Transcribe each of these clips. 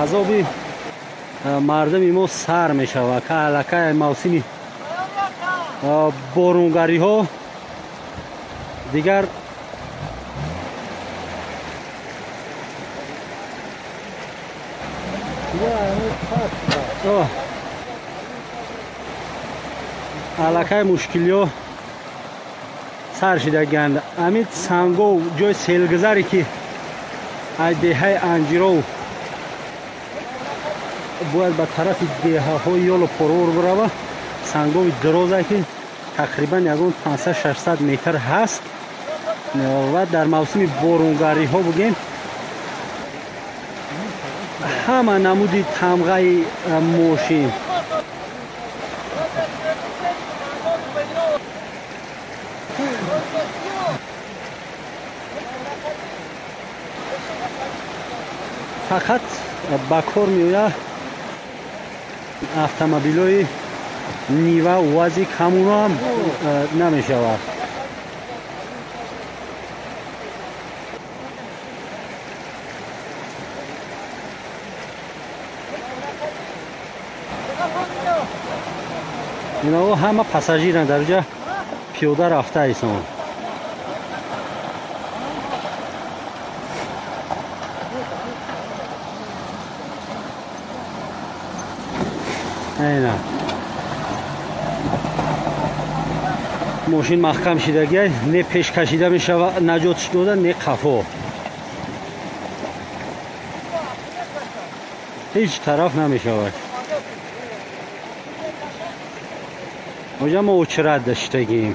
Азоби мардуми мо сар мешавад, ка аллакай мавсими боронгариҳо дигар аллакай мушкилиҳо сар шидагианд. Ҳамин сангов ҷои селгузаре ки аз деҳаи Анҷиров бояд ба тарафи деҳаҳои Ёлу Порвор бирава, сангови дарозе ки тақрибан ягон 500-600 метр ҳаст ва дар мавсими боронгариҳо бугем ҳама намуди тамғаи мошин фақат ба кор меояд автомобилҳои Нива, УАЗик, ҳамуно ҳам намешавад. Инао ҳама пассажиранд, дар ҷа пиёда рафта исон. Айна мошин маҳкам шидагиай, не пеш кашида мешава наҷот дода, не қафо, ҳеҷ тараф намешавад. Оҷа мо очрат доштагим.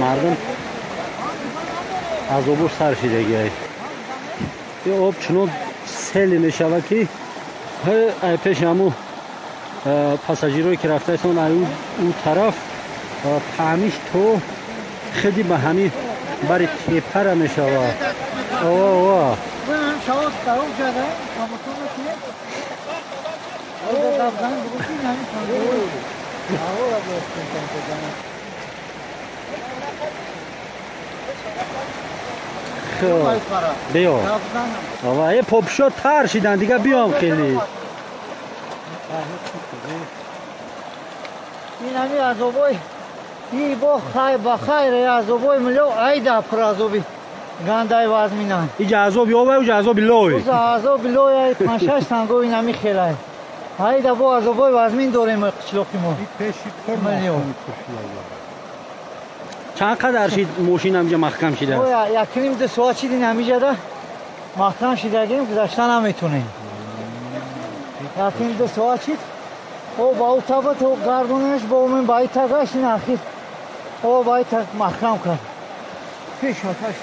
Мардум азобуш сар шидагиай. Ин об чунон селе мешавад ки ай пеши ҳамун пассажирое ки рафтаисон ай ӯ тараф паҳмиш то хиди ба ҳамин бари тепара мешавад. Ова ова биё ова е попшо тар шидан дига биём хеле. Ин ҳами азобой и бо хай ба хайр азобой милё айда пур азоби гандай вазминан. Иҷа азоби овай, уҷа азоби лой. Уза азоби лой ай 5-6 санго ин ҳами хелай. Айда бо азобой вазмин дорем қишлоқи мо. Милё. Чанд қадар шид мошин ҳамҷа маҳкам шидааст? Якним ду соат шид ин ҳамиҷада маҳкам шидагим, гузашта наметонем. Якним ду соат шид, о ба ӯ таба то гардонаш бо мен ба и тагаш ин ахир о ба и таг маҳкам кард. Пеш оташ.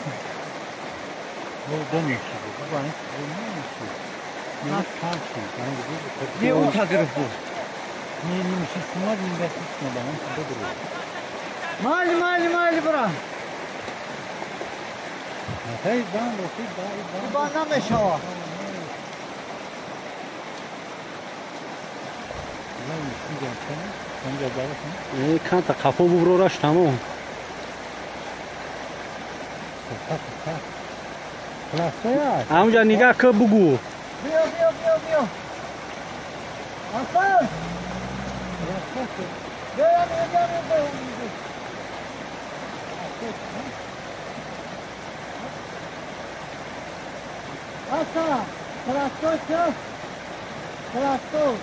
Не ӯ тагирифт буд. Майли, майли, майли, бра. Бан намешава. Канта қафо буброраш тамом. Ҳамҷа нигаҳ ки бугӯ. Биё, биё, биё, биё. Асан! Биё, биё, биё, биё. Аса, трактор чё? Трактор.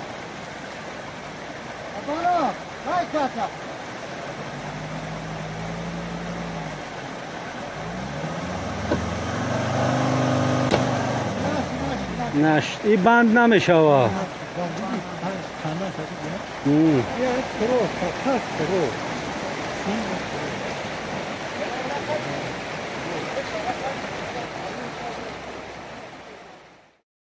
Абано, дай чаша. Наш, и банд намешава.